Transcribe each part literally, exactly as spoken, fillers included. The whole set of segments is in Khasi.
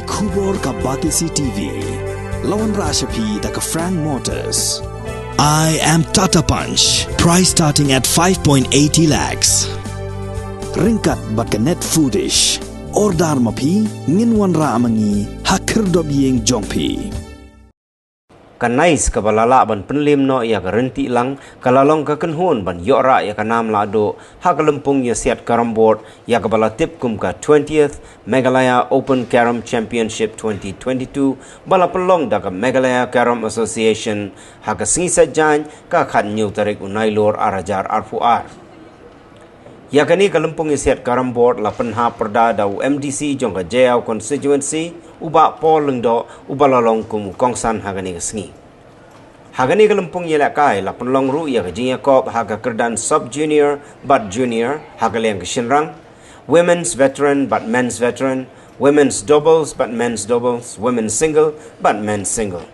Khubor ka Batesi T V. La wanrah sha phi da ka Frank Motors. I am Tata Punch. Price starting at five point eighty lakhs. Ryngkat bad ka Net Foodish. Order ma phi, ngin wanrah ma ngi ha khyrdop ïing jong phi. Ka NICE kaba la lah ban pynliem noh ïa ka ryntih lang, ka la long ka kynhun ban ïoh rah ïa ka nam lahduh ha ka lympung ïasiat Carrom Board, ïa kaba la tip kum ka twentieth Meghalaya Open Carrom Championship twenty twenty-two, ba la pynlong da ka Meghalaya Carrom Association ha ka sngi Saitjaiñ, ka khathynñiew tarik u Nailur arhajar arphew ar. Ïa kane ka lympung ïasiat Carrom Board la pynhap pyrda da u M D C jong ka Jaïaw constituency, u Bah Paul Lyngdoh, uba la long kum u kongsan ha kane ka sngi. Ha kane ka lympung ïalehkai la pynlong ruh ïa ka jingïakop ha ka kyrdan sub junior bad junior ha ka liang ka shynrang, women's veteran bad men's veteran, women's doubles bad men's doubles, women's single bad men's single.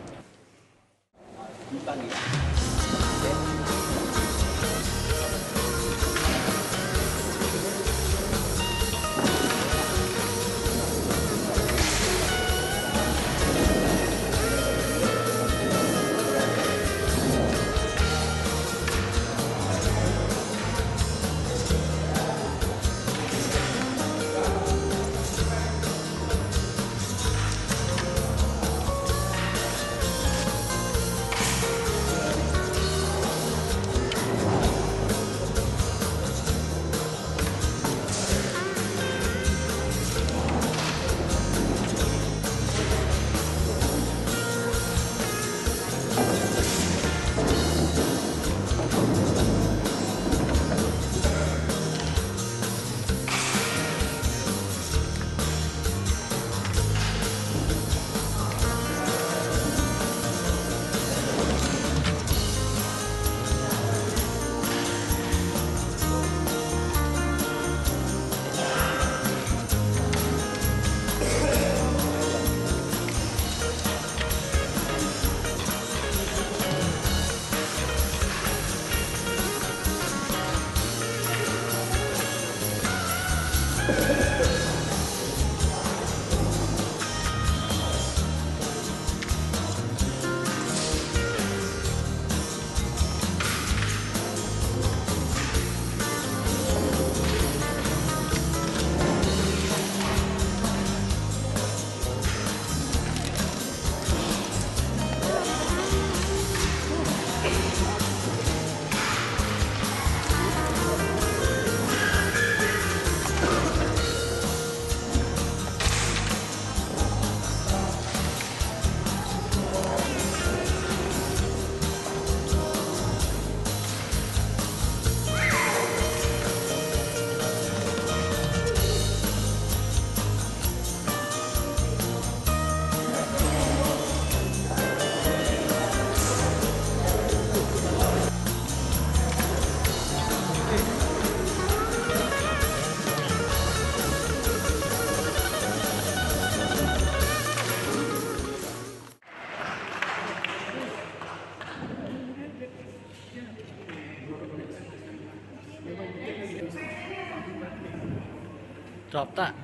Drop that.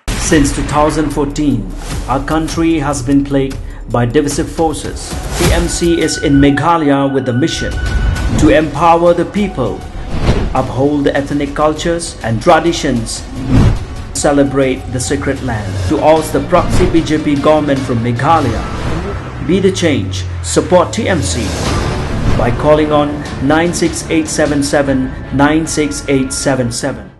Since two thousand fourteen, our country has been plagued by divisive forces. T M C is in Meghalaya with the mission to empower the people, uphold the ethnic cultures and traditions, celebrate the sacred land. To oust the proxy B J P government from Meghalaya, be the change, support T M C by calling on nine six eight seven seven nine six eight seven seven.